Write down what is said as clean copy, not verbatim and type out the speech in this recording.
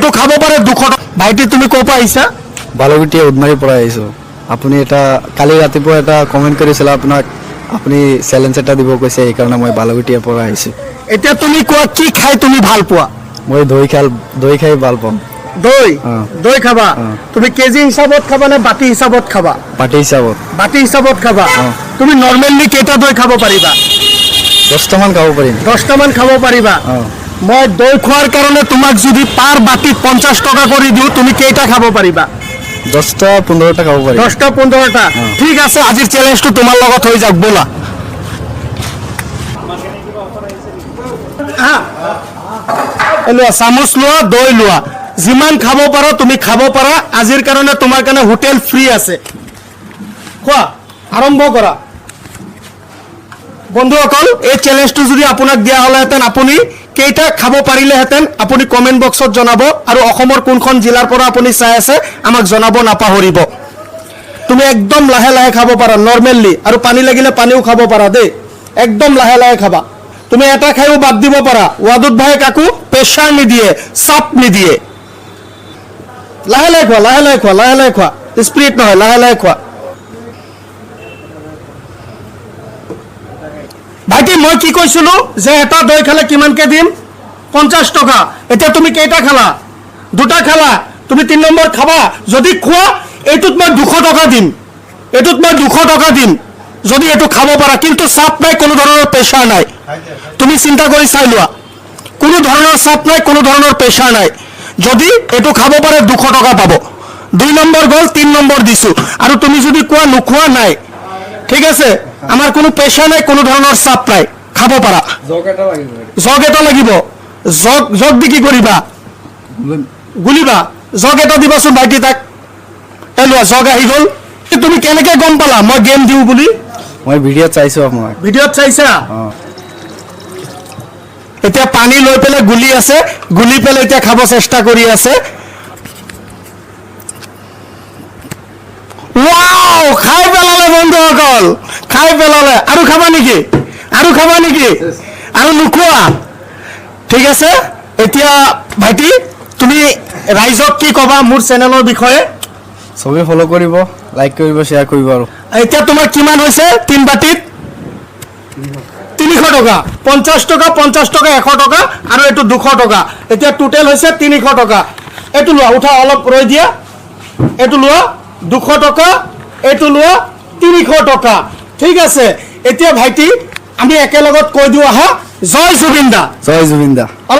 এইটো খাব পাৰে 200 টকা। ভাইটি, তুমি ক'ৰ পৰা আহিছা? বালুগুটিয়া উদমাৰীৰ পৰা আহিছোঁ। আপুনি এটা কালি ৰাতিপুৱা এটা কমেণ্ট কৰিছিলে আপোনাক, আপুনি চেলেঞ্জ এটা দিব কৈছে, সেইকাৰণে মই বালুগুটিয়াৰ পৰা আহিছোঁ। এতিয়া তুমি কোৱা, কি খাই তুমি ভাল পোৱা? মই দৈ খাই ভাল পাওঁ। দৈ? অ। দৈ খাবা? অ। তুমি কেজি হিচাপত খাবা নে বাতি হিচাপত খাবা? বাতি হিচাপত। বাতি হিচাপত খাবা? অ। তুমি নৰ্মেলি কেইটা দৈ খাব পাৰিবা? 10টামান খাব পাৰিম। 10টামান খাব পাৰিবা? অ। মই দৈ খোৱাৰ কাৰণে তোমাক যদি পাৰ বাতিত 50 টকা কৰি দিওঁ, তুমি কেইটা খাব পাৰিবা? 10টা 15টা খাব পাৰিম। 10টা 15টা? ঠিক আছে, আজিৰ চেলেঞ্জটো তোমাৰ লগত হৈ যাওক, ব'লা। আহা। এই লোৱা চামুচ, লোৱা দৈ, লোৱা। যিমান খাব পাৰা তুমি খাব পাৰা। আজিৰ কাৰণে তোমাৰ কাৰণে হোটেল ফ্ৰী আছে। খোৱা আৰম্ভ কৰা। বন্ধুসকল, এই চেলেঞ্জটো যদি আপোনাক দিয়া হ'লেহেঁতেন, আপুনি কেইটা খাব পাৰিলেহেঁতেন? আপুনি কমেণ্ট বক্সত জনাব আৰু অসমৰ কোনখন জিলাৰ পৰা আপুনি চাই আছে, আমাক জনাব নাপাহৰিব। তুমি একদম লাহে লাহে খাব পাৰা, নৰ্মেলি, আৰু পানী লাগিলে পানীও খাব পাৰা দেই। একদম লাহে লাহে খাবা। তুমি এটা খায়ো বাদ দিব পাৰা। ৱাদুদ ভাই কাকো প্ৰেছাৰ নিদিয়ে, চাপ নিদিয়ে। লাহে লাহে খোৱা, লাহে লাহে খোৱা, লাহে লাহে খোৱা। স্পীড নহয়, লাহে লাহে খোৱা। ভাইটি, মই কি কৈছিলো যে এটা দৈ খালে কিমানকে দিম? 50 টকা। এতিয়া তুমি কেইটা খালা? দুটা খালা। তুমি তিনি নম্বৰ খাবা? যদি খোৱা, এইটোত মই 200 টকা দিম। এইটোত মই 200 টকা দিম যদি এইটো খাব পাৰা। কিন্তু চাপ নাই, কোনো ধৰণৰ প্ৰেছাৰ নাই। তুমি চিন্তা কৰি চাই লোৱা। কোনো ধৰণৰ চাপ নাই, কোনো ধৰণৰ প্ৰেছাৰ নাই। যদি এইটো খাব পাৰে, 200 টকা পাব। দুই নম্বৰ গ'ল, তিনি নম্বৰ দিছোঁ। আৰু তুমি যদি কোৱা নোখোৱা, নাই, ঠিক আছে, আমাৰ কোনো প্ৰেছাৰ নাই, কোনো ধৰণৰ চাপ নাই, খাব পাৰা। জগ এটা লাগিব। জগ এটা লাগিব? জগ, জগ দি কি কৰিবা? গুলিবা? জগ এটা দিবাচোন ভাইটি তাক। এই লোৱা, জগ আহি গ'ল। তুমি কেনেকে গম পালা মই গেম দিওঁ বুলি? মই ভিডিঅ'ত চাইছোঁ আপোনাক। ভিডিঅ'ত চাইছা? অঁ। এতিয়া পানী লৈ পেলাই গুলি আছে, গুলি পেলাই এতিয়া খাব চেষ্টা কৰি আছে। ৱাও, খাই পেলালে বন্ধুসকল, খাই পেলালে। আৰু খাবা নেকি? আৰু খাবা নেকি? আৰু নোখোৱা? ঠিক আছে। এতিয়া ভাইটি, তুমি ৰাইজক কি ক'বা মোৰ চেনেলৰ বিষয়ে? চবেই ফ'ল' কৰিব, লাইক কৰিব, শ্বেয়াৰ কৰিব আৰু এতিয়া তোমাৰ কিমান হৈছে তিন বাতিত? 300 টকা। 50 টকা, 50 টকা, 100 টকা আৰু এইটো 200 টকা। এতিয়া টোটেল হৈছে 300 টকা। এইটো লোৱা, উঠা, অলপ ৰৈ দিয়া। এইটো লোৱা 200 টকা, এইটো লোৱা 300 টকা। ঠিক আছে। এতিয়া ভাইটি, আমি একেলগত কৈ দিওঁ আহা, জয় জুবিন দা। জয় জুবিন দা।